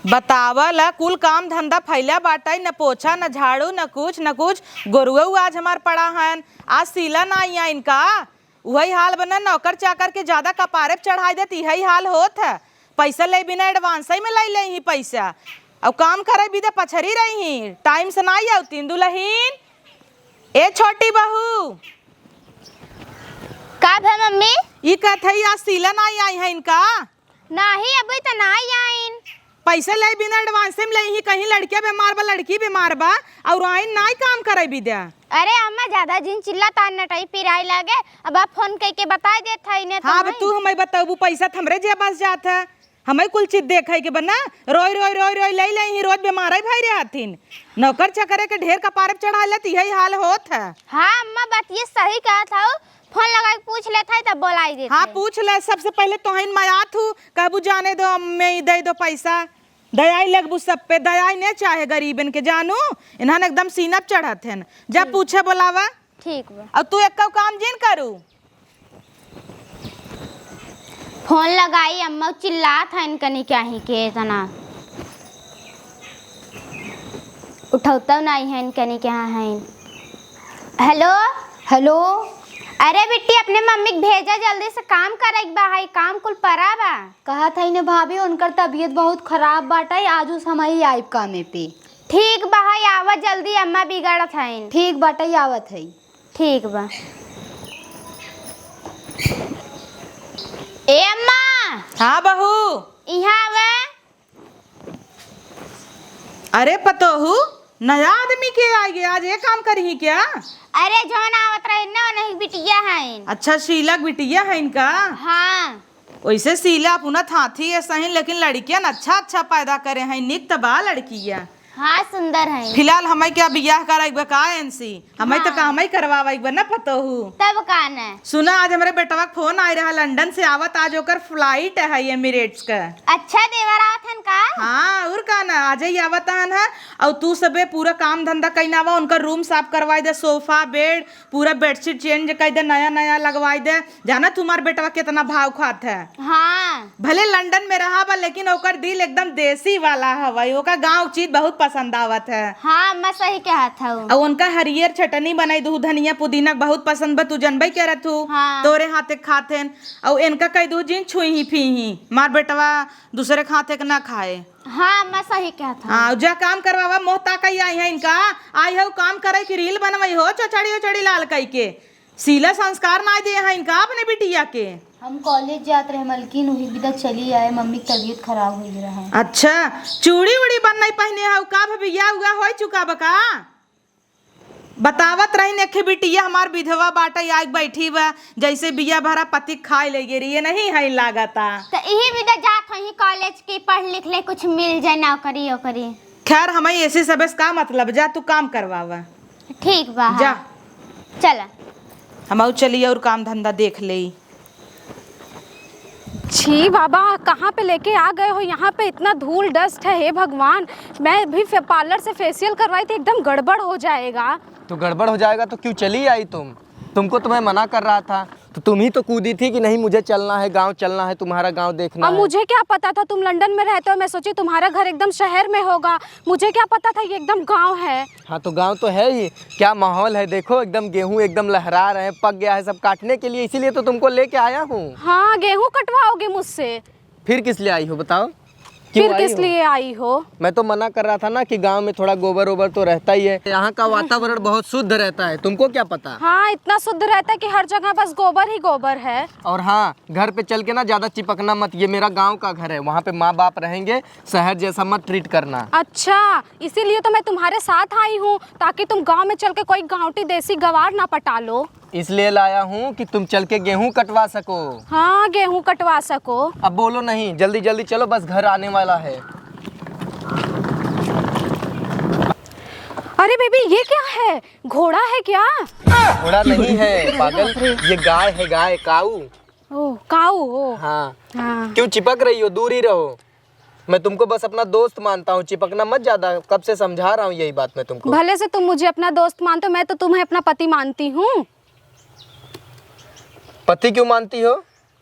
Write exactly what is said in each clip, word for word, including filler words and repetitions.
बतावल, कुल काम धंधा फैला बाटइ, न पोछा, न झाड़ू, न कुछ, न कुछ। गोरुआ आज हमार पड़ा हन, आज सीला नाहीं आइन का? उहइ हाल बा न, नौकर चाकर के ज्यादा कपारे पे चढ़ाइ देत, इहइ हाल होत ह। पइसा लेइ बिना advance में लइ लेइहीं पइसा, अउ काम करइ बिदे पछरी रइहीं, time से नाहीं अउतीं दुलहिन। ए छोटी बहू। का भा मम्मी? ई कहत हई आज सीला नाहीं आइ हइन का? नाहीं, अबही त नाहीं आइन। पइसा लेइ बिना advance में लेइहीं, कहीं लड़किया बेमार बा, लड़की बेमार बा, अउर आइन नाहीं काम करइ बिदे। अरे अम्मा, ज्यादा जिन चिल्ला तान नटई पिराई लागे। अब आप phone कइके बताइ देत हई ने। हाँ, अब तू हमइ बतउबू, पइसा त हमरे जेबा से जात ह, हमइ कुल चीज देखइ के बा ना। रोइ रोइ रोइ रोइ लइ लेइहीं, रोज बेमारइ भइ रहथिन। नौकर चाकरे के ढेर कपारे पे चढ़ा लेत, इहइ हाल होत ह। हाँ अम्मा, बात ये सही कहत हऊ। Phone लगाइ के पूछ लेत हई, तब बोलाइ देत हाँ, हई। पूछ ले, सबसे पहिले तोहइन मयात हू, कहबू जाने दो अम्मे, ई दइ दो पइसा। दयाई लगबू सब पे, दयाई ने चाहे गरीबन के, जानू, इन्हन एकदम सीना पे चढ़त हन। जा ठीक। पूछे बोलावा। ठीक बा। अउर तू एक्कउ काम जिन करू। Phone लगाई, अम्मा चिल्लात हइन कनी के आही के इतना। उठउतउ नाहीं हइन कनी के हाँ हइन। Hello। Hello। अरे बिट्टी, अपने मम्मी के भेजा, जल्दी से काम करइ के बा, हई काम कुल परा बा। कहत हई ने भाभी, उनकर तबियत बहुत खराब बाटइ, आजु से हमही आइब कामे पे। ठीक बा, हई आवा जल्दी, अम्मा बिगड़त हइन। ठीक बाटइ, आवत हई। ठीक बा। ए अम्मा। हाँ बहू। इहाँ आवा। अरे पतोहू, नया आदमी के आइ गे, आज ए काम करिहीं क्या? अरे जउन आवत रहिन ना, उन्हीं के बिटिया हइन। अच्छा, शीला के बिटिया हइन का? हाँ। वइसे शीला अपना थाथी है सही, लेकिन लड़कियन अच्छा अच्छा पैदा करे हैं, निक त बा लड़किया। हाँ, सुंदर है। फिलहाल हमइ क्या बियाह करइ बा का एनसी? हमइ त हाँ। कामइ करवावइ बा ना पतोहू। तब का न? सुना, आज हमरे बेटवा के phone आइ रहा London से आवत, आज ओकर flight है Emirates का। अच्छा, देवर आवत हन का? हाँ, अउर का न, आजइ आवत हन ह। अउर तू सबे पूरा काम धंधा कइना आवा, उनकर room साफ करवाइ दे, sofa, bed, पूरा bedsheet change कइ दे, नया नया लगवाइ दे। जानत हमार बेटवा केतना भाव खात है। हाँ। भले London में रहा बा, लेकिन ओकर दिल एकदम देसी वाला हवइ। ओका गाँव के चीज बहुत पसंद आवत है। हाँ, अम्मा सही कहत हऊ। अउ उनका हरियर चटनी बनाइ दू, धनिया पुदीना के बहुत पसंद बा, तू जनबइ करत हू। हाँ। तोरे हाथे खात हैं। अउ इनका कहि दू जिन छुइहीं फीहीं, मार बेटवा दूसरे के हाथे के ना खाए। हाँ, अम्मा सही कहत हऊ। हाँ, जा काम करवावा, मोह ताकइ आई है इनका। आई हऊ काम करइ कि reel बनवइ हो, चोचड़ी ओचड़ी लाल कइ के। शीला संस्कार नाहीं दे हैं इनका अपने बिटिया के। हम college जात रहे मलकिन, उही बिदा चली आए, मम्मी की तबीयत खराब होइ रहा है। अच्छा, चूड़ी उड़ी बन नहीं पहिने हऊ का? बिया उआ होइ चुका बा का? बतावत रही नेखे बिटिया हमार विधवा बाटइ, आइके बैठी बा, जइसे बिया भरा पति खाइ लइ गे रही, ये नहीं है लागता। त इही बिदा जात हई college की, पढ़ लिख ले, कुछ मिल जाइ नौकरी ओकरी। खैर, हमइ एसे सबे से का मतलब, जा तू काम करवावा। ठीक बा, हाँ। जा। चला। हमहू चली अउर काम धंधा देख लेई। छी बाबा, कहाँ पे लेके आ गए हो? यहाँ पे इतना धूल dust है, हे भगवान। मैं भी फे-, parlour से facial करवाई थी, एकदम गड़बड़ हो जाएगा। तो गड़बड़ हो जाएगा तो क्यों चली आई तुम? तुमको तो मैं मना कर रहा था, तो तुम ही तो कूदी थी कि नहीं, मुझे चलना है, गाँव चलना है, तुम्हारा गाँव देखना अब है। मुझे क्या पता था तुम लंदन में रहते हो, मैं सोची तुम्हारा घर एकदम शहर में होगा, मुझे क्या पता था ये एकदम गाँव है। हाँ, तो गाँव तो है ही। क्या माहौल है, देखो एकदम गेहूं एकदम लहरा रहे हैं, पक गया है सब काटने के लिए, इसीलिए तो तुमको लेके आया हूँ। हाँ, गेहूं कटवाओगे मुझसे? फिर किस लिए आई हो बताओ? क्यों फिर आई किस हो? लिए आई हो? मैं तो मना कर रहा था ना कि गांव में थोड़ा गोबर ओबर तो रहता ही है। यहाँ का वातावरण बहुत शुद्ध रहता है, तुमको क्या पता? हाँ, इतना शुद्ध रहता है कि हर जगह बस गोबर ही गोबर है। और हाँ, घर पे चल के ना ज्यादा चिपकना मत, ये मेरा गांव का घर है, वहाँ पे माँ बाप रहेंगे, शहर जैसा मत treat करना। अच्छा, इसीलिए तो मैं तुम्हारे साथ आई हूँ, ताकि तुम गांव में चल के कोई गांवटी देसी गवार ना पटा लो। इसलिए लाया हूँ कि तुम चल के गेहूं कटवा सको। हाँ, गेहूं कटवा सको। अब बोलो नहीं, जल्दी जल्दी चलो, बस घर आने वाला है। अरे बेबी, ये क्या है? घोड़ा है क्या? घोड़ा नहीं है पागल, ये गाय है, गाय, काऊ। ओ, काऊ, ओ। हाँ। हाँ। क्यों चिपक रही हो? दूर ही रहो। मैं तुमको बस अपना दोस्त मानता हूँ, चिपकना मत ज्यादा। कब से समझा रहा हूँ यही बात मैं तुमको। भले से तुम मुझे अपना दोस्त मानते हो, मैं तो तुम्हें अपना पति मानती हूँ। पति क्यों मानती हो?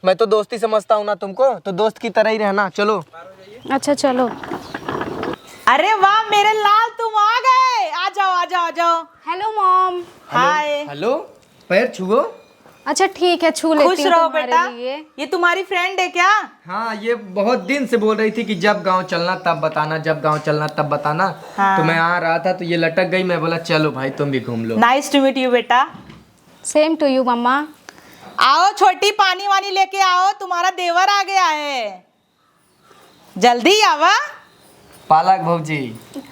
मैं तो दोस्ती समझता हूँ ना तुमको, तो दोस्त की तरह ही रहना। चलो। अच्छा, चलो। अरे वाह मेरे लाल, तुम आ गए। आ जाओ, आ जाओ, आ जाओ। Hello mom। Hello। Hi। Hello। पैर छुओ। अच्छा ठीक है, छू लेती हूँ तुम्हारे लिए। खुश रहो बेटा। ये तुम्हारी friend है क्या? हाँ, ये बहुत दिन से बोल रही थी कि जब गांव चलना तब बताना, जब गांव चलना तब बताना। हाँ। तो मैं आ रहा था तो ये लटक गई, मैं बोला चलो भाई तुम भी घूम लो। Nice to meet you बेटा। Same to you मम्मा। आओ छोटी, पानी वानी लेके आओ, तुम्हारा देवर आ गया है। जल्दी आवा। पालक भौजी।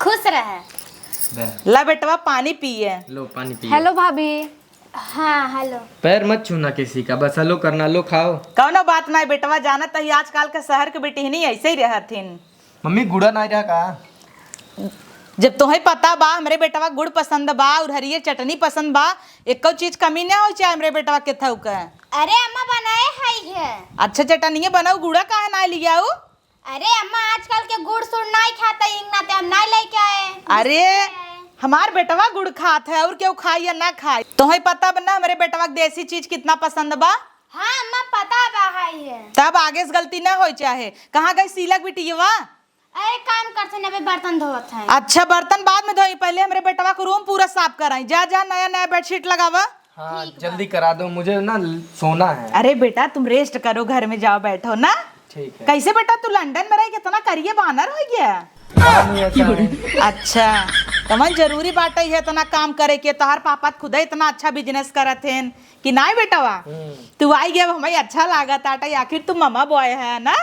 खुश रहे। दे। ला बेटवा पानी पिए। लो पानी पिए। Hello भाभी। हाँ, hello। पैर मत छूना किसी का, बस hello करना, लो खाओ। कौनो बात नाहीं बेटवा, जानत ही आजकल के शहर के बिटिहनी ऐसे ही रहथिन। मम्मी गुड़ा नाहीं रहा का? जब तोहे पता बा हमरे बेटवा गुड़ पसंद बा और हरियर चटनी पसंद बा, एको चीज कमी ना होइ चाहे हमरे बेटवा के थौक। अरे अम्मा बनाए हई है। अच्छा चटनिए बनाऊ, गुड़ा काहे ना लियाऊ? अरे अम्मा आजकल के गुड़ सुड़ नाहीं खाता, इंग नाते हम नाहीं लेके आए। अरे हमार बेटवा गुड़ खात है और केहू खाई या ना खाई, तोहे पता बा ना हमरे बेटवा के देसी चीज कितना पसंद बा। हाँ अम्मा पता बा है। तब आगे से गलती ना होइ चाहे। कहाँ गई सीलक बिटियवा? अरे काम करत हन, अबे बर्तन धोवत हन। अच्छा बर्तन बाद में धोई, पहले हमरे बेटवा को room पूरा साफ कराई। जा जा नया नया bedsheet लगावा। हाँ ठीक बा। जल्दी करा दो, मुझे ना सोना है। अरे बेटा तुम rest करो, घर में जाओ बैठो ना। ठीक है। कैसे बेटा तू लंदन में रही के इतना करिए बानर होइ गया? बानर ऐसा है। अच्छा तमन जरूरी बाटे है इतना काम करे के, तोहार पापा त खुदे इतना अच्छा business करत हैं कि नाहीं बेटवा? हम्म। तू आई गया हमें अच्छा लागत आटा, आखिर तू mama boy है ना?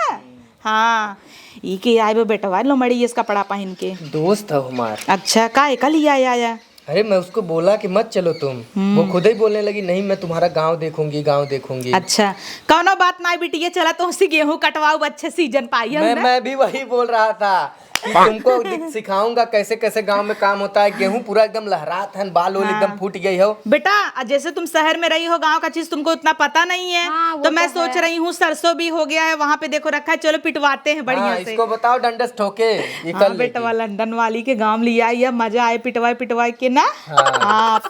हाँ, ई के आए बे बेटवा लोमड़ी इस कपड़ा पहिन के। दोस्त है हमार। अच्छा, का एकल ही आया आया? अरे मैं उसको बोला कि मत चलो तुम, हम्म। वो खुद ही बोलने लगी, "नहीं मैं तुम्हारा गांव देखूंगी, गांव देखूंगी।" अच्छा, कौनो बात नाहीं बिटिया, चला तोहसे गेहूं कटवाऊ, अच्छे season पाई हम मैं, ना। मैं भी वही बोल रहा था कि तुमको दिख-, सिखाऊंगा कैसे कैसे गांव में काम होता है। गेहूं पूरा एकदम लहरात है, बाल ओल हाँ। एकदम फूट गई हो। बेटा, आ जैसे तुम शहर में रही हो, गांव का चीज तुमको उतना पता नहीं है, हाँ, वो तो मैं तो सोच है। रही हूँ सरसों भी हो गया है, वहाँ पे देखो रखा है, चलो पिटवाते हैं बढ़िया हाँ, से। इसको बताओ डंडस ठोके, ये हाँ, कर लेगी। बेटवा लंदन वाली के गांव लिया, ये मजा आए पिटवाए पिटवाए के ना। हाँ। हाँ,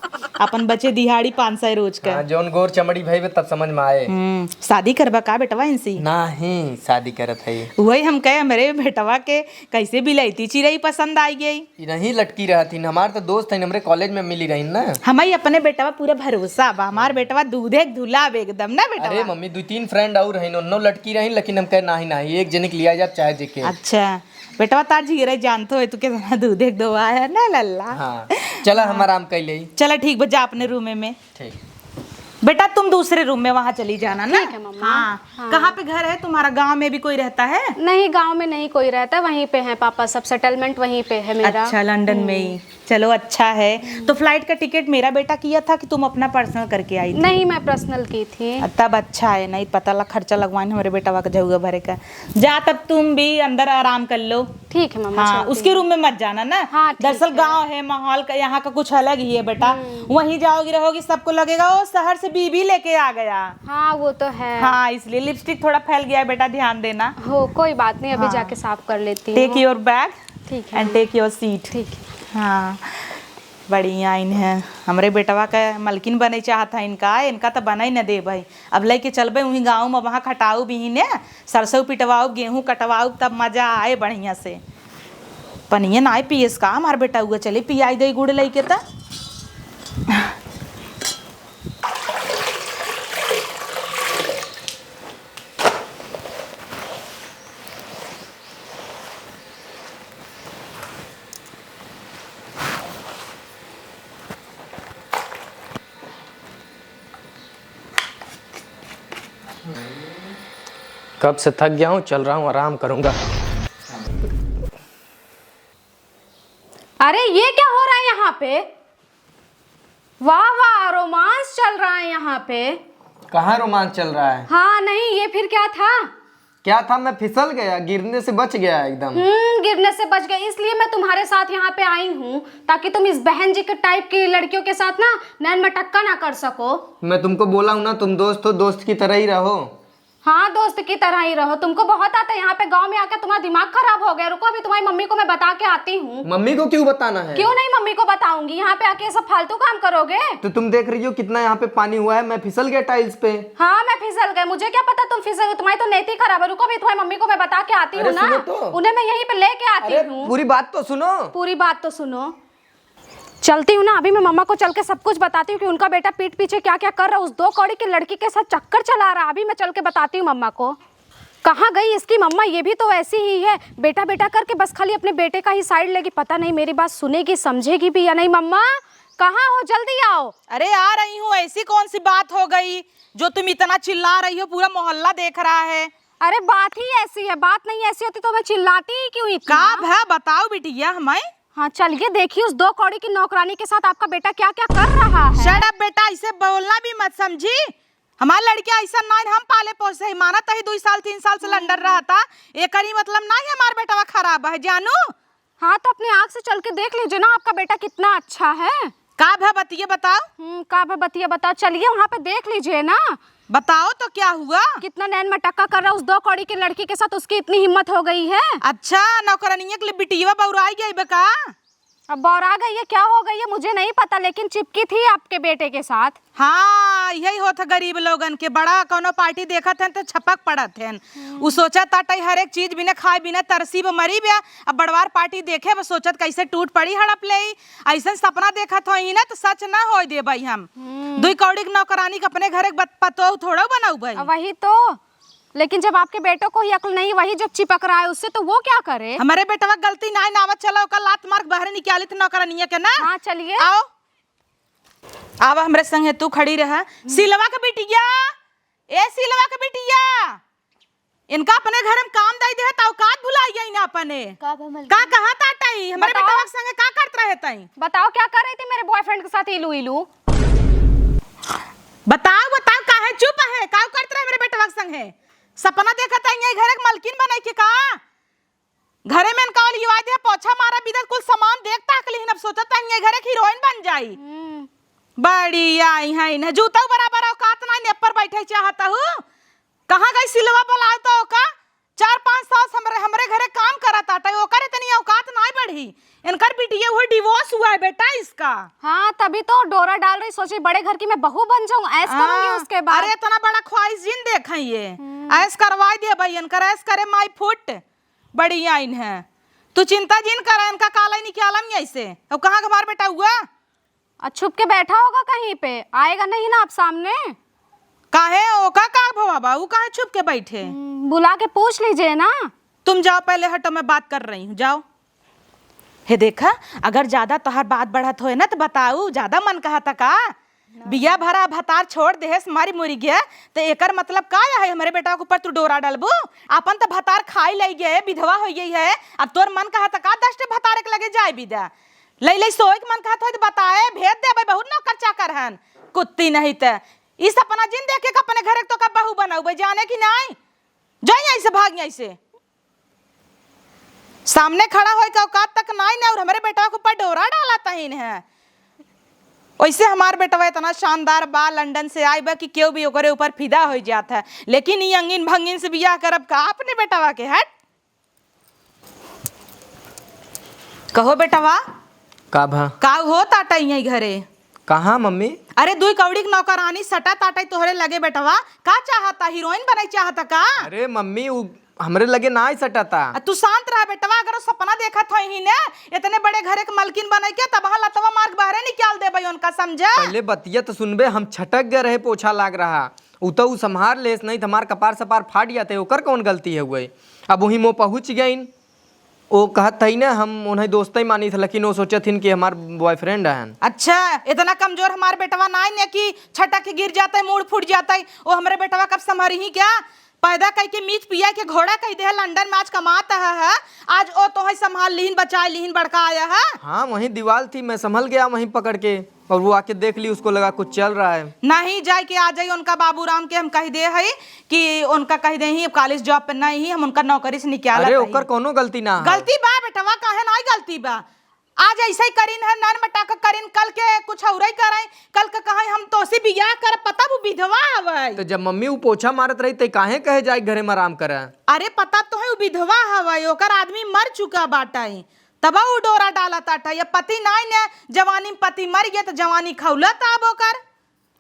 अपन बचे दिहाड़ी पाँच सौ रोज का। हाँ, जौन गोर चमड़ी भई बे तब समझ में आए। हम्म, शादी करबा का बेटवा इनसे? नाहीं, शादी करत है। वही हम कहे हमरे बेटवा के कैसे बिलायती चिरई पसंद आई गई। ई नहीं लटकी रहत हिन, हमार तो दोस्त हईन, हमरे college में मिली रहीन ना। हमई अपने बेटवा पूरा भरोसा बा, हमार बेटवा दूधे के धुला बे एकदम ना बेटवा। अरे मम्मी, दुइ तीन friend और हईन, उन्नो लटकी रहीन, लेकिन हम कहे नाहीं, नाहीं, एक जने के लिया जात चाहे जेके। अच्छा, बेटवा तार झीरे जानतो है, तू कितना दूधे के धोआ है ना लल्ला। हाँ, चला हम आराम कर लेई। चला ठीक बा, जा अपने room में। ठीक। बेटा तुम दूसरे room में वहाँ चली जाना ना। ठीक है मम्मा। हाँ। हाँ। कहाँ पे घर है तुम्हारा? गांव में भी कोई रहता है? नहीं, गांव में नहीं कोई रहता, वहीं पे हैं पापा, सब settlement वहीं पे है मेरा। अच्छा, लंदन में ही। हम्म। चलो अच्छा है। तो flight का ticket मेरा बेटा किया था कि तुम अपना personal करके आई थी? नहीं, मैं personal की थी। तब अच्छा है, नहीं पता लग खर्चा लगवाइन हमरे बेटवा के झउआ भरे का। जा तब तुम भी अंदर आराम कर लो। ठीक है मम्मा, हाँ, चलती हूँ। उसके room में मत जाना ना। हाँ, ठीक है। दरअसल गाँव है, माहौल का, यहाँ का कुछ अलग ही है बेटा। हम्म। वहीं जाओगी रहोगी, सबको लगेगा ओ शहर से बीबी लेके आ गया। हाँ, वो तो है। हाँ, इसलिए lipstick थोड़ा फैल गया है बेटा, ध्यान देना। हो, कोई बात नहीं, अभी हाँ। जाके साफ कर लेती हूँ। Take your bag ठीक है। And take your seat। ठीक है। हाँ, बढ़िया इन है। हमरे बेटवा का मलकिन बने चाहत है इनका, इनका तो बने न दे भाई। अब लइके चलबे उहीं गाँव में, वहाँ खटाऊ बिहिने, सरसों पिटवाऊ, गेहूँ कटवाऊ, तब मजा आए बढ़िया से। पनिये नाय पियस का हमार बेटउआ, चले पियाई दे गुड़ लइके त। कब से थक गया हूँ, चल रहा हूँ, आराम करूंगा। अरे, ये क्या हो रहा है यहाँ पे? वाह वाह, रोमांस चल रहा है यहाँ पे। कहाँ रोमांस चल रहा है? हाँ, नहीं, ये फिर क्या था? क्या था, मैं फिसल गया, गिरने से बच गया एकदम। हम्म, गिरने से बच गए, इसलिए मैं तुम्हारे साथ यहाँ पे आई हूँ, ताकि तुम इस बहन जी के type की लड़कियों के साथ ना नैन मटक्का ना कर सको। मैं तुमको बोला हूँ ना, तुम दोस्त हो, दोस्त की तरह ही रहो। हाँ, दोस्त की तरह ही रहो। तुमको बहुत आता है यहाँ पे, गांव में आके तुम्हारा दिमाग खराब हो गया। रुको, अभी तुम्हारी मम्मी को मैं बता के आती हूँ। मम्मी को क्यों बताना है? क्यों नहीं मम्मी को बताऊंगी? यहाँ पे आके ये सब फालतू काम करोगे? तो तुम देख रही हो कितना यहाँ पे पानी हुआ है, मैं फिसल गया टाइल्स पे। हाँ, मैं फिसल गई, मुझे क्या पता तुम फिसल गए, तुम्हारी तो नेति खराब है। रुको, अभी तुम्हारी मम्मी को मैं बता के आती हूँ ना। सुनो तो। उन्हें मैं यहीं पे लेके आती हूँ। पूरी बात तो सुनो। पूरी बात तो सुनो। चलती हूँ ना, अभी मैं मम्मा को चल के सब कुछ बताती हूँ कि उनका बेटा पीठ पीछे क्या क्या कर रहा है, उस दो कौड़ी की लड़की के साथ चक्कर चला रहा है। अभी मैं चल के बताती हूँ मम्मा को। कहाँ गई इसकी मम्मा, ये भी तो ऐसी ही है, बेटा बेटा करके बस खाली अपने बेटे का ही साइड लेगी। पता नहीं मेरी बात सुनेगी, समझेगी भी या नहीं। मम्मा, कहाँ हो, जल्दी आओ। अरे, आ रही हूँ। ऐसी कौन सी बात हो गई जो तुम इतना चिल्ला रही हो, पूरा मोहल्ला देख रहा है? अरे, बात ही ऐसी है, बात नहीं ऐसी होती तो मैं चिल्लाती ही क्यों इतना? का भा, बताओ बिटिया हमें। हाँ, चलिए देखिए उस दो कौड़ी की नौकरानी के साथ आपका बेटा क्या क्या कर रहा है। Shut up बेटा, ऐसे बोलना भी मत, समझी? हमार लड़किया ऐसा नाहीं, हम पाले पोसे ही, मानत ही दुई साल तीन साल से लंडर रहता, एकरी मतलब नाहीं हमार बेटवा खराब है जानू। हाँ, तो अपनी आँख से चल के देख लीजिए ना, आपका बेटा कितना अच्छा है। का भा बतिया बताओ। हम्म, का भा बतिया बताओ, चलिए वहाँ पे देख लीजिए ना। बताओ तो क्या हुआ? कितना नैन मटक्का कर रहा है उस दो कौड़ी की लड़की के साथ, उसकी इतनी हिम्मत हो गई है। अच्छा, नौकरनिया के लिए बिटिया बौराई गई बे का? अब बौरा गई है, क्या हो गई है मुझे नहीं पता, लेकिन चिपकी थी आपके बेटे के साथ। हाँ, यही होत है गरीब लोगन के, बड़ा कौनो पार्टी देखत हैं तो छपक पड़त हैं। उ सोचत ताटे हर एक चीज बिना खाए बिना तरसी ब मरी बे, अब बड़वार पार्टी देखे ब सोचत कैसे टूट पड़ी हड़प लेई। ऐसन सपना देखत होई ना तो सच ना होए देबई हम। दुई कौड़ी के नौकरानी के अपने घरे के बत-, पतोह थोड़ो बनउबई। वही तो। लेकिन जब आपके बेटों को ही अक्ल नहीं, वही जब चिपक रहा है उससे, तो वो क्या करे? हमरे बेटवा के गलती नाहीं, नावत चला, ओकर लात मार के बाहरे निकालित नौकरनिया के ना। हाँ, चलिए। आओ, आवा हमरे संगे, तू खड़ी रह। सिलवा के बिटिया, ए सिलवा के बिटिया, इनका अपने घर में काम दई दे, त औकात भुलाई गई ना अपने। का भा मलकिन? का कहत ताटई? हमरे बेटवा के संगे का करत रहे तई? बताओ, क्या कर रही थी मेरे बॉयफ्रेंड के साथ इलू इलू? बताओ, बताओ, काहे चुप है? का करत रहे मेरे बेटवा के संगे? सपना देखत है, यही घर के मलकिन बनई के का? घरे में इनका ओलियवा दे, पोछा मारा बिदत, कुल सामान देख ताक लिहिन, अब सोचत है, यही घरे के हीरोइन बन जाई। बड़ी आई है इन्हें, जूता बराबर औकात ना, ने पर बैठे चाहत हूँ। कहाँ गई सिलवा, बोलाओ तो ओका। चार पाँच साल से हमरे, हमरे घरे काम करत आटे, ओकर इतनी औकात नाहीं बढ़ी। इनकर बिटिया हुए डिवोर्स हुआ है बेटा इसका। हाँ, तभी तो डोरा डाल रही, सोची बड़े घर की मैं बहू बन जाऊं, ऐश करूंगी हाँ, उसके बाद। अरे इतना बड़ा ख्वाहिश जिन देखे ये। ऐश करवाई दे भाई, इनकर ऐश करे माई फुट। बड़ी आइन है, तू चिंता जिन कर, इनका काला निकालम ऐसे। अब कहाँ हमार बेटा हुआ? आ, छुप के बैठा होगा कहीं पे, आएगा नहीं ना अब सामने। काहे, ओका का भवा बा, ऊ काहे छुप के बैठे? हम्म, बुला के पूछ लीजिए ना। तुम जाओ, पहले हटो, मैं बात कर रही हूँ, जाओ। हे देखा, अगर ज्यादा तोहार बात बढ़त होए ना तो बताऊ, ज्यादा मन कहत का? बिया भरा भतार छोड़ देहेस मारी मुरी गया, तो एकर मतलब का है? हमरे बेटा के ऊपर तू डोरा डलबू? अपन तो भतार खाई लई गए, विधवा हो गई है, अब तोर मन कहत का दस ठे भतार के लगे जाए बिदा? लई लई सोए के मन कहत होई त बताए, भेज देबे, बहुत नौकर चाकर हन, कुत्ती नहीं त। ई सपना जिन देखे के अपने घरे के तो का बहू बनउबे, जाने कि नाई? जो यहीं से भाग, यहीं से। सामने खड़ा होए के औकात तक नाई ना, और हमरे बेटवा के ऊपर डोरा डाला तहीन है। वैसे हमार बेटवा इतना शानदार बा, लंदन से आए बा कि केहू भी ओकरे ऊपर फिदा हो जात है, लेकिन ई अंगिन भंगिन से बियाह करब का अपने बेटवा के? हट। कहो बेटवा, का भा? का होत आटा इहाँ घरे? कहाँ मम्मी? अरे दुई कौड़ी के नौकरानी सटा ताटा तोहरे लगे बेटवा, का चाहता? हीरोइन बने चाहता का? अरे मम्मी, उ हमरे लगे ना आई सटाता। आ तू शांत रह बेटवा, अगर वो सपना देखत होई ही ने इतने बड़े घरे के मलकिन बने के, तब हाँ लतवा मार के बाहरे निकाल देबे उनका, समझा? पहले बतिया तो सुनबे, हम छटक गए रहे, पोछा लाग रहा, उ तो उ संभार लेस, नहीं तो हमार कपार सपार फाट जाते, ओकर कौन गलती है हुए? अब वहीं मो पहुँच गइन, ओ कहत थई ना, हम उन्हें दोस्ते मानी थे, लेकिन वो सोचत हिन कि हमार बॉयफ्रेंड हन। अच्छा, इतना कमजोर हमार बेटवा नाई ने कि छटक के गिर जाते, मूड़ फूट जाते, वो हमरे बेटवा कब संभरी ही क्या? पैदा कई के मीच पिया के घोड़ा कह दे है, लंदन में आज कमात है, है। आज ओ तोहे संभाल लीन, बचाए लीन, बड़का आया है। हाँ, वहीं दीवाल थी, मैं संभल गया वहीं पकड़ के, और वो आके देख ली, उसको लगा कुछ चल रहा है। नहीं, जाए के आ जाई उनका बाबूराम के, हम कह दे है कि उनका कह दे ही, अब कॉलेज जॉब पे नहीं ही, हम उनका नौकरी से निकाल अरे, ओकर कौनो गलती ना है। गलती बा बेटवा, काहे नाई गलती बा? आज ऐसे ही करिन है, नैन मटाक करिन, कल के कुछ औरई करई, कल के कहई हम तोसी बियाह कर, पता वो विधवा हवई। तो जब मम्मी उ पोछा मारत रही, ते काहे कहे जाए घरे में आराम करे? अरे पता तो है, उ विधवा हवई, ओकर आदमी मर चुका बाटई, तब उ डोरा डालत आटा। ये पति नाई ने, जवानी में पति मर गया तो जवानी खौलत आब ओकर।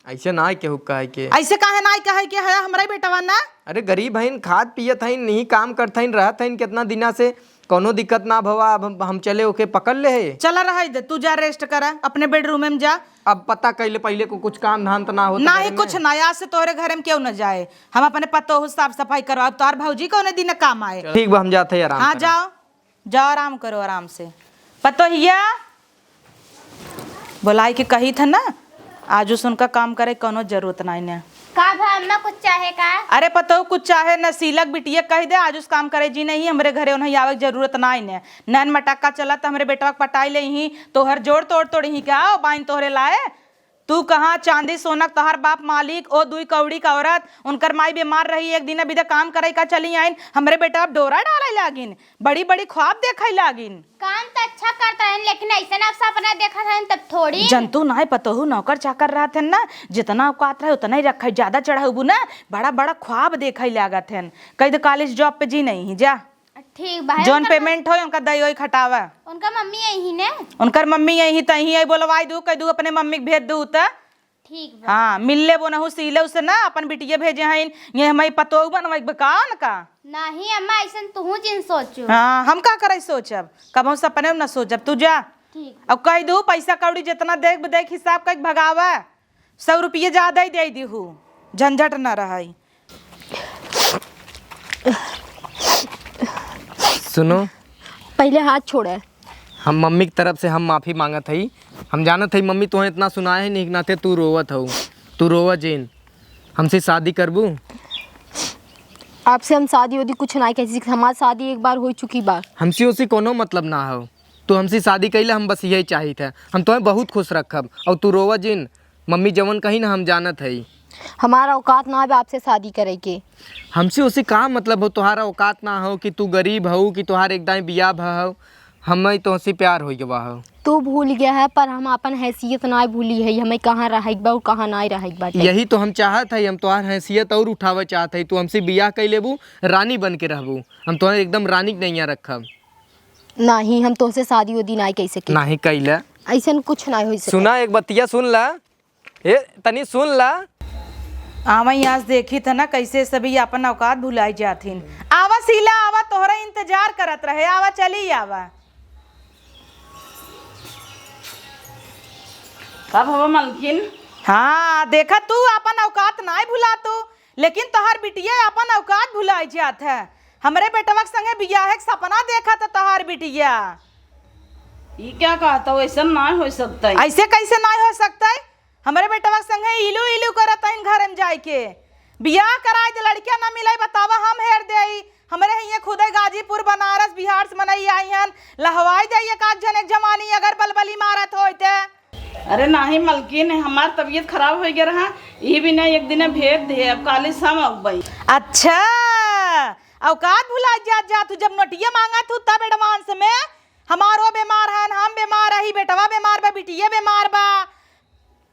ऐसे नाई केहू कहे के। ऐसे काहे नाई कहे के है हमरा बेटवा ना? अरे गरीब हईन, खात पियत हईन, नहीं काम करत हईन, रहत हईन कितना दिना से, कौनो दिक्कत ना भवा। अब हम, हम चले ओके पकड़ ले है। चला रहे दे, तू जा रेस्ट करा, अपने बेडरूम में जा। अब पता कैले पहले को कुछ काम धाम तो ना होता नाहीं, कुछ ना, आज से तोहरे घर में केहू न जाए। हम अपने पतोहू साफ सफाई करवाब, तोहर भौजी कौने दिन काम आए। ठीक बा, हम जात है आराम हाँ, करा। जाओ, जाओ आराम करो आराम से। पतोहिया, बोलाई के कही था ना, आज उस उनका काम करे कौनो जरूरत नाई ने। का भा अम्मा, कुछ चाहे का? अरे पतोहू, कुछ चाहे न, सीलक बिटिया कह दे, आज उस काम करे जी नहीं, हमरे घरे उन्हें आवे के जरूरत नाई ने। नैन मटक्का चला त हमरे बेटवा के पटाई ले ही, तोहर जोड़ तोड़ तोड़ ही का, ओ बाइन तोहरे लाए। तू कहाँ चांदी सोनक, तोहर बाप मालिक, ओ दुई कौड़ी का औरत, उनकर माई बीमार रही, एक दिन बिदा काम करे का चली आइन, हमरे बेटवा डोरा डाले लागिन। बड़ी बड़ी ख्वाब देखै लागिन। काम त अच्छा करत हन, लेकिन ऐसन आप सपना देखत हन तब थोड़ी। जनतू नाय पतोहू नौकर चाकर रहत हन ना, जितना औकात रहे उतना ही रखे, ज्यादा चढ़ाउबू ना, बड़ा बड़ा ख्वाब देखै लागत हन। कह दे कॉलेज जॉब पे जी नहीं ही, जा। ठीक बा। जौन उनकर पेमेंट होई उनका दई ओई खटावा। उनका मम्मी यही ने? उनकर मम्मी यही त यही आई, बोलवाई दू, कह दू अपने मम्मी के भेज दू त। ठीक बा। हाँ, मिल ले बोनहु सीले उसे ना, अपन बिटिया भेजे हईन, ये हमारी पतोहू बनवाई बा का उनका? नहीं अम्मा, ऐसन तुहू जिन सोचो। हाँ, हम का करे सोचब, कबहू सपने में ना सोचब, तू जा। ठीक। अब कह दू पैसा कौड़ी जितना देख देख हिसाब कर भगावा, सौ रुपये ज्यादा ही दे दीहू, झंझट न रहई। सुनो। पहले हाथ छोड़े। हम मम्मी की तरफ से हम माफी मांगत हई। हम जानत हई मम्मी तोहे इतना सुनाए है नहीं, नाते तू रोवत हऊ। तू रोवा जिन। हमसे शादी करबू? आपसे हम शादी उदी कुछ ना कह सकते, हमार शादी एक बार हो चुकी बा। हमसे उसी कोनो मतलब ना हो, तू हमसे शादी कैले हम बस यही चाहित है, हम तोहे बहुत खुश रखब। और तू रोवा जिन, मम्मी जवन कही ना हम जानत हई। हमारा औकात ना बा आपसे शादी करे के। हमसे उसे का मतलब हो, तोहारा औकात ना हो कि तू गरीब हो कि तोहार एक दाई बियाह भ हो, हमें तोहसे प्यार हो गवा हो। तू भूल गया है पर हम अपन हैसियत ना भूली है, हमें कहाँ रहे के बा और कहाँ ना रहे के बाटे। यही तो हम चाहत है, हम तोहार हैसियत और उठावे चाहत है। तू हमसे बियाह कर लेबू, रानी बन के रहबू, हम तोहे एकदम रानी के नैया रखब। नहीं, हम तोहसे शादी उदी ना कर सके। नहीं कैले। ऐसन कुछ ना हो सके। सुना, एक बतिया सुन ला। ए, तनी सुन ला। आवा, यहाँ से देखी था ना, कैसे सभी अपन औकात भुलाई जाथिन। आवा शीला, आवा, तोहरा इंतजार करत रहे, आवा, चली आवा। कब हवा मलकिन? हाँ, देखा तू अपन औकात नाय भुला तू, लेकिन तोहार बिटिया अपन औकात भुलाई जात है। हमरे बेटवा के संगे बियाह के सपना देखा था तोहार बिटिया। ई क्या कहता हो, ऐसा नाय हो सकता है। ऐसे कैसे नाय हो सकता है? हमरे बेटवा के संगे इलू इलू करत हईन घर में जाए के। बियाह कराए दे, लड़किया ना मिले, बतावा हम हेर देई। हमरे हिये खुदे गाजीपुर, बनारस, बिहार से मनई आई हन, लहवाई देई एक आध जन एक जवानी अगर बलबली मारत होई ते। अरे नाही मलकिन, हमार तबीयत खराब हो गया रहा, ई भी ना एक दिन भेज दे, अब काली शाम अउबई। अच्छा, औकात भुला जात जा तू, जब नोटिया मांगा तू तब एडवांस में, हमारो बीमार हन, हम बीमार रही, बेटवा बीमार बा, बिटिया बीमार बा।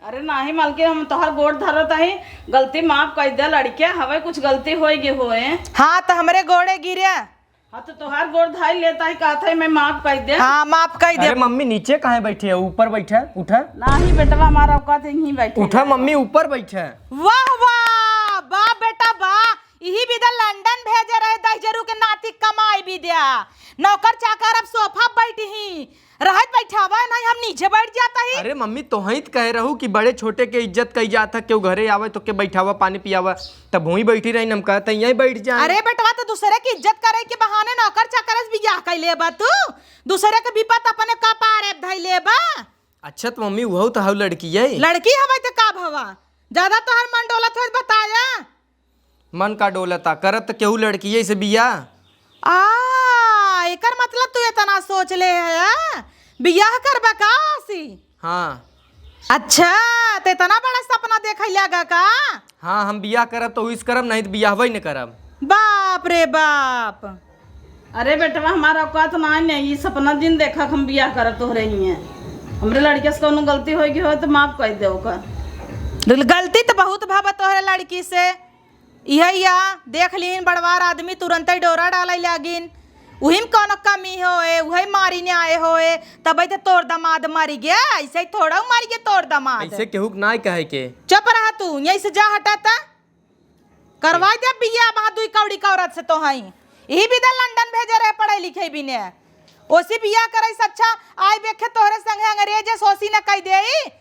अरे नाही मलकिन, हम तोहार गोड़ धरत हई, गलती माफ कर दे, लड़के हवे, कुछ गलती होई गे होए। हाँ, तो हमरे गोड़े गिरे। हाँ, तो तोहार गोड़ धाई लेता है, कहत है, मैं माफ कर दे। हाँ, माफ कर दे। अरे मम्मी, नीचे काहे बैठी है? ऊपर बैठे, उठे। नाही बेटवा, हमारा औकात यहीं बैठे। उठे मम्मी, ऊपर बैठे। वाह, वाह, वाह बेटा, वाह। इही बिदा लंदन भेजे रहे दहिजरू के नाती कमाई बिदा। नौकर चाकर अब सोफा बैठी ही। रहत बैठावा नहीं, हम नीचे बैठ जाता ही। अरे मम्मी, तोहई त कहे रहू कि बड़े छोटे के इज्जत कई जात है, केहू घरे आवे तो के बैठावा, पानी पियावा, तब हुई बैठी रही, हम कहते यहीं बैठ जाए। अरे बेटवा, तो दूसरे की इज्जत करे के बहाने नौकर चाकर से बियाह कर लेबा तू, दूसरे के विपत अपने कपारे धई लेबा। अच्छा तो मम्मी, वहू तो हऊ लड़की है। लड़की हवे तो का भवा, ज्यादा तोहर मन डोलत हो बताया। मन का डोलता, करत त केहू लड़किये से बियाह। आ, एकर मतलब तू इतना सोच ले है, आ? बियाह करबा का आसी? हाँ। अच्छा, त इतना बड़ा सपना देखे लगा का? हाँ, हम बियाह करब तो wish करब, नहीं तो बियाहबे न करब। बाप रे बाप। अरे बेटवा, हमार औकात ना है, ई सपना जिन देखा हम बियाह करब तोहरे हिये। हमरे लड़के से कौनो गलती होइ गई हो तो माफ कर दे ओकर। गलती तो बहुत भवा तोहरे लड़की से। इहे या देख लीन, बड़वार आदमी तुरंतै डोरा डालै लागिन। उही में कौनो कमी होए, उहे मारी ने आए होए, तबै तो तोर दमाद मरी गे, ऐसे ही थोड़ा मरी गे तोर दमाद। ऐसे केहू के नाय कहे के। चुप रहा तू, यहीं से जा हटा ता। करवाई दे बियाह वहाँ दुई कौड़ी के औरत से तो हई। यही बिदा लंदन भेजे रहे पढ़े लिखे बिने। ओसी बियाह करे से अच्छा आई बेखे तोहरे संगे अंग्रेज सोसी न कह देई।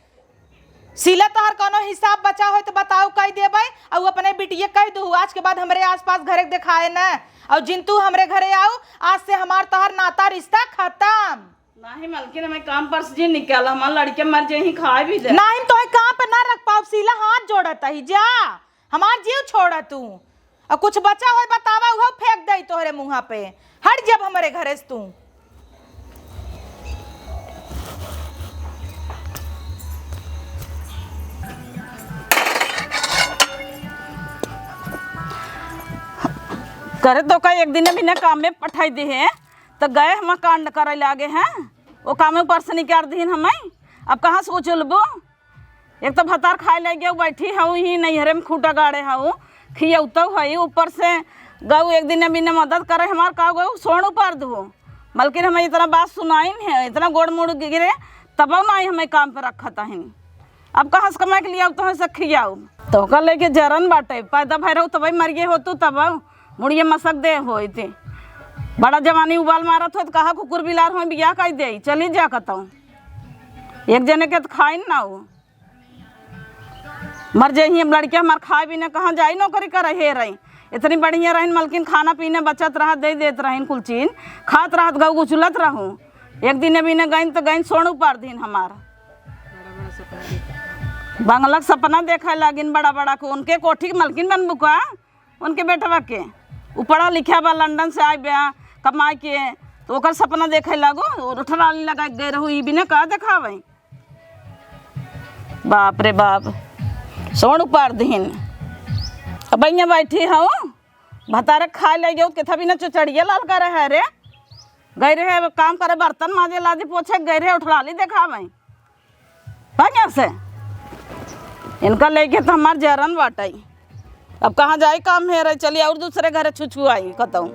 सिला तोहर कौनो हिसाब बचा होई तो बताऊ कह देबै। अउ अपने बिटिये कह दू आज के बाद हमरे आसपास घरे देखाए न। अउ जिन तू हमरे घरे आऊ आज से हमार तोहर नाता रिश्ता खत्म। नाही मलकिन, हमें काम पर से जिन निकाला, हमार लड़के मर जाही, खाए भी दे। नाही, तोहे काम पे ना रख पाउब, सीला हाथ जोड़त ही, जा, हमार जीव छोड़ा तू। अउ कुछ बचा होई बतावा, उहो फेंक देई तोहरे मुँहा पे। हट जब हमरे घरे से तू। करे तो का एक दिन बिना काम में पठाई दे है। त गए हम कांड करे लागे हैं, ओ कामे ऊपर से निकार दीन हमें। अब कहाँ से उचलबू? एक तो भतार खाए लागे गऊ, बैठी हऊ ही नैहरे में खूटा गाड़े हऊ, खियौतौ हई, ऊपर से गऊ एक दिन बिना मदद करे हमार का गऊ सोन उपार दू। बल्कि हमें इतना बात सुनाइन है, इतना गोड़ मुड़ गिरे, तबौ ना हमें काम पे रखत हन। अब कहाँ से कमाए के लिए आऊ, तोहे से खियाऊ? तोहका लेके जरन बाटे, पैदा भय रहू तबै मरिए हो तू, तबौ मुड़िए मसक दे होइत। बड़ा जवानी उबाल मारत होइत, कहा कुकुर बिलार होई बियाह कई देई, चली जा कतौ। एक जने के त खाइन ना हो। मर जाई, अब लड़के हमार खाए भी ना, कहाँ जाई नौकरी करे, हे रही। इतनी बढ़िया रहिन मलकिन, खाना पीना बचत रहा, दे देत रहिन कुल चीज, खात रहत गऊ गुचलत रहू। एक दिन अभी न गइन त गइन सोन उपार दीन हमार। बंगला के सपना देखे लागिन बड़ा बड़ा को, उनके कोठी के मलकिन बनबू का? उनके बेटवा के, उ पढ़ा लिखा बा, लंदन से आए बा कमाए के, तो ओकर सपना देखे लागो, और ठराली लगा के गए रहू, ई बिना का देखावे? बाप रे बाप, सोन उपार दीन। अब यहाँ बैठी हूँ, भतारे खाए ले गयो, केथा बिना चुचड़िया लाल करे है रे। गए रहे काम करे, बर्तन माजे, लादी पोछे, गए रहे उठलाली देखावे। बढ़िया से इनका लेके तो हमार जरन बाटई। अब कहाँ जाई काम है रे, चली और दूसरे घरे छुछुआई कतऊ।